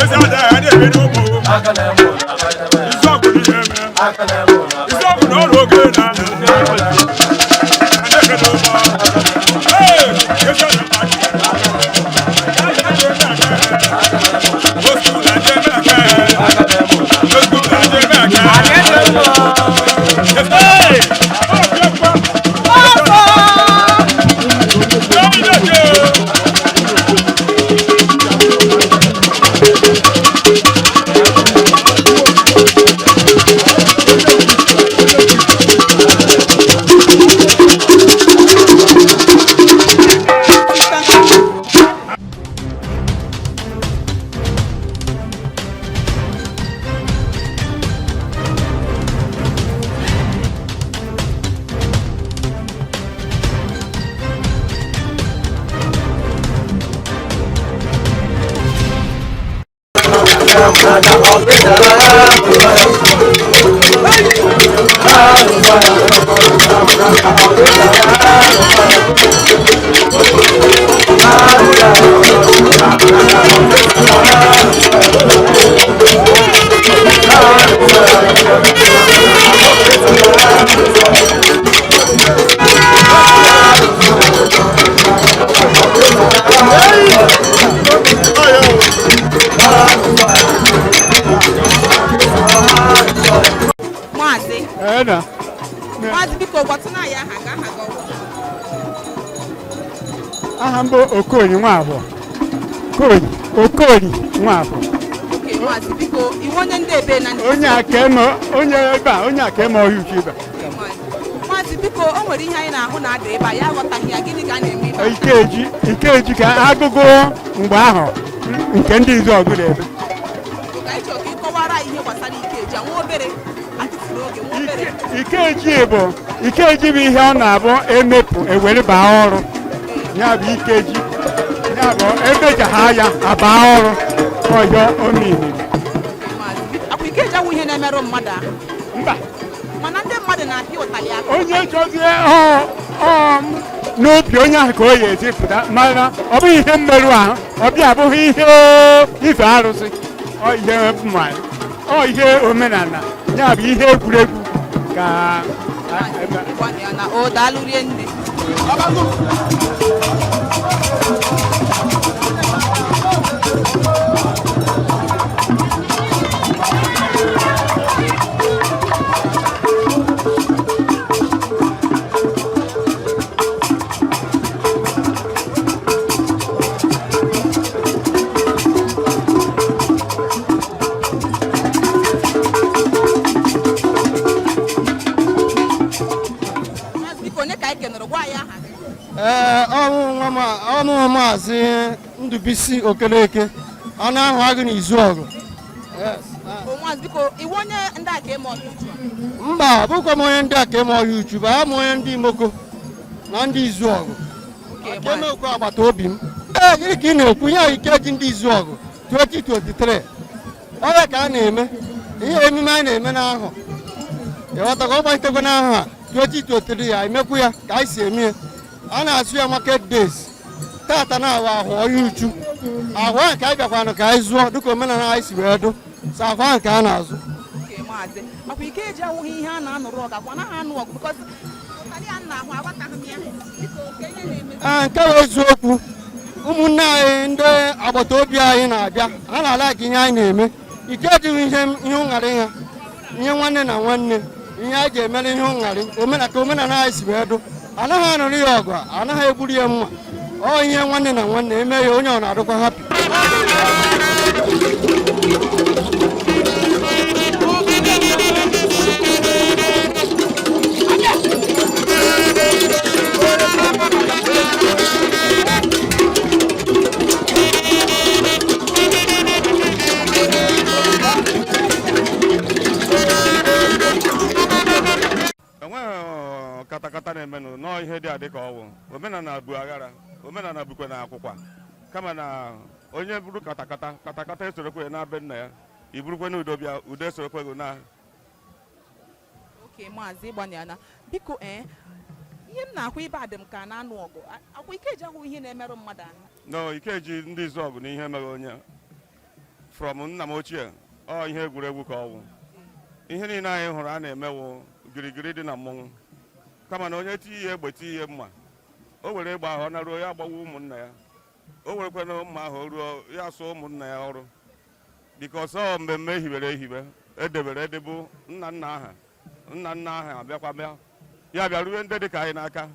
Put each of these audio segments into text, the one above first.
Ezi ada ya na-eme n'ụmụ. Izuọgụ n'ihe eme. Izuọgụ na ọrụ oge na. Na-eme n'ụmụ. Ee, ezi ada mmadụ. Osu na ndị eme aka. Osu na ndị eme aka. Ee, ọ bịakwa. Maazị. Ee na. Maazị, biko gwatụna ya aha ka aha gị ọ bụ. Aha m bụ Okorie Nwafọ. Okorie, Okorie Nwafọ. Okay, Maazị, biko iwu onye ndị ebe na ndị Onye aka eme onye ebe a, onye aka eme ọhịa uche ebe a. Okay, Maazị. Maazị, biko o nwere ihe anyị na-ahụ na-ada ebe a, ya aghọtaghị ya, gịnị ka a na-eme ebe a? Ikeji, Ikeji ka agụgụ mgbe ahụ nke ndị Izuọgụ na-eme. Ka anyị chọrọ ka ị kọwara anyị ihe gbasara Ikeji a, nwa obere atụfuru oge, nwa obere. Ikeji bụ ihe ọ na-abụ emepụ ewere baa ọrụ. Ya bụ Ikeji. Ya bụ emeja ha ya abaa ọrụ ọyọ omimi. Okay, Maazị, biko, akwa Ikeji awụ ihe na-emerụ mmadụ ahụ? Mba. Mana ndị mmadụ na-apịa ụtalị aka. Onye chọzie ọ ọ n'obi onye ahụ ka o ya esi pụta, mana ọ bụghị ihe mmerụ ahụ, ọ bịa abụghị ihe ife arụsị, ọ ihe mmanya, ọ ihe omenala, ya bụ ihe egwuregwu ka. Maazị, gwanụ ya na o daalụ rie nne. Maazị, biko onye ka anyị kenere? Gwa anyị aha gị. Ee, ọnwụ Maazị Ndụbisi Okereke, ọ na-ahụ agụ n'Izuọgụ. O Maazị, biko iwu onye ndị a ka eme ọdụ uchu a? Mba, abụkwa m onye ndị aka eme ọhịa uchu bụ abụ m onye ndị Imoko na ndị Izuọgụ. Okay, Aka Maazị. emekwa agbata obi m. Ee, gịnị ka ị na-ekwu? Ihe a Ikeji ndị Izuọgụ 2023 ọrịa ka a na-eme, ihe emume anyị na-eme n'ahụ, ịghọtago? Ọ gbalitekwa n'ahụ a 2023 ya emekwu ya ka anyị si eme ya. A na-azụ ya market days tata na-awa ahụ ọhịa uchu ahụ ahụ ka anyị bịakwanụ ka anyị zụọ dịka omenala anyị si wee dụ so ahụ ahụ ka a na-azụ. Okay, Maazị, akwa Ikeji awụghị ihe a na-anụrụ ọgụ, akwa anaghị anụ ọgụ, because ụtalị a na-ahụ aghọtaghị m ya, biko ka ihe na-eme. Ee, nke bụ eziokwu, ụmụnne anyị ndị agbata obi anyị na-abịa, ha na-ala ka ihe anyị na-eme Ikeji bụ ihe ihe ụṅarị ha, ihe nwanne na nwanne, ihe anyị ji emere ihe ụṅarị omenala ka omenala anyị si wee dụ. Anaghị anụrụ ya ọgụ, anaghị egburu ya mma, ọ ihe nwanne na nwanne eme ya, onye ọ na-adụkwa hapi. Enweghị katakata na-emenụ nọọ, ihe dị adị ka ọwụ omenala bụ aghara, omenala bụkwa na akwụkwa, kama na onye buru katakata katakata esorokwe na be nna ya, iburukwe na udo bịa, udo esorokwe gị na. Okay, Maazị, ịgbanyana biko. Ee, ihe m na-ahụ ebe a dị m ka a na-anụ ọgụ. Akwa Ikeji ahụ ihe na-emerụ mmadụ ahụ? No, Ikeji ndị Izuọgụ na ihe mere onye From nna m ochie, ọ ihe egwuregwu ka ọ wụ. Ihe niile anyị hụrụ a na-emewu girigiri dị na mmọnwụ, kama na onye tinye ihe egbe, tinye ihe mma, o were egbe ahụ ọ naruo ya agbawa ụmụnna ya, o werekwana mma ahụ o ruo ya sụọ ụmụnna ya ọrụ, because ọ mmemme ehibere ehibe, edebere edebu nna nna aha, nna nna aha abịakwa bịa ya bịa ruwe ndị dị ka anyị n'aka.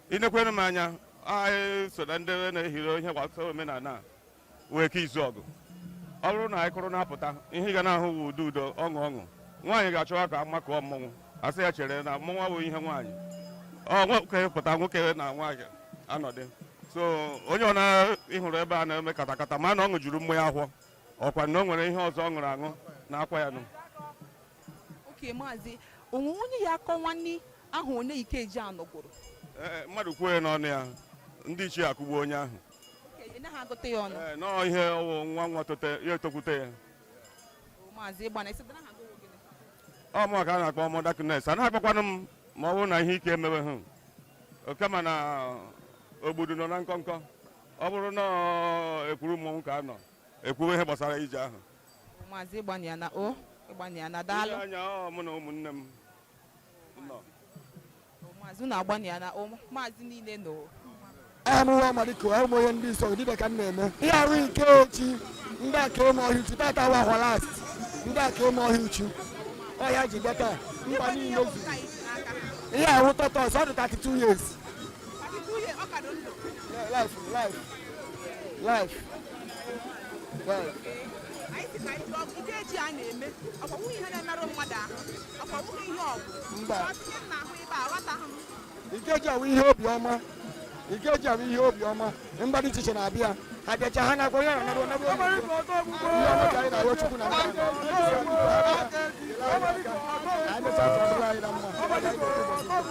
Inekwere m anya, anyị so na ndị na-ehiri ihe gbasara omenala a wee ka izu ọgụ. Ọ bụrụ na anyị kụrụ na-apụta ihe, ị ga na-ahụ wụ udo, udo, ọṅụ, ọṅụ. Nwaanyị ga-achọwa ka amakụọ mmọnwụ, asị ya chere na mmọnwụ abụghị ihe nwaanyị. Ọ nwoke pụta, nwoke na nwaanyị anọdị. So onye ọ na ịhụrụ ebe a na-eme katakata, ma na ọ ṅụjuru mmanya akwọ, ọkwa na o nwere ihe ọzọ ọ ṅụrụ aṅụ na-akwa ya nụ. Oke maazị, onwe onye ya akọwani ahụ onye Ikeji anọgoro? Ee, mmadụ kwuo ya n'ọnụ ya, ndị ichie akụgbuo onye ahụ. Okenye naghị agụta ya ọnụ. Ee, nọọ ihe ọwụ nwa nwa tote ya etokwute ya. Maazị, ịgba na isi naghị agụwo gịnị? Ọ mụ ka a na-akpọ mụ Darkness. A naghị akpọkwanụ m ma ọ bụrụ na ihe ike emewe hụ, kama na ogbudu nọ na nkọnkọ. Ọ bụrụ na ọ ekwuru mmọnwụ ka a nọ ekwuwe ihe gbasara ije ahụ. Maazị, ịgbanye ya na o ịgbanye ya na daalụ. Ile anya, ọ mụ na ụmụnne m nọ. O, maazị, unu agbanye ya na o maazị niile nọ. Aha m nwa Amadiko, ahụ m onye ndị Izuogu, dibịa ka m na-eme ihe arụ ike echi. Ndị a ka eme ọhịa uchu tata wa ahwa last, ndị a ka eme ọhịa uchu ọhịa ji bịa taa, mba niile zuru ihe ahụ tortoise. Ọ dị 32 years. Life, life, life, life. Anyị sị ka anyị jụọ, Ikeji a na-eme, ọkwa ihe na-emerụ mmadụ ahụ, ọkwa nwụghị ihe ọgụ? Mba. Ọtụtụ m na-ahụ ebe a, aghọtaghị m. Ikeji awụ ihe obiọma. Ikeji awụ ihe obiọma. Mba dị iche iche na-abịa, ha bịacha, ha na-akwa onye na-anarụ anarụ ihe ọma ka anyị na-arịọ Chukwu na nke anyị mechaa ka ọ dịrị anyị na mma.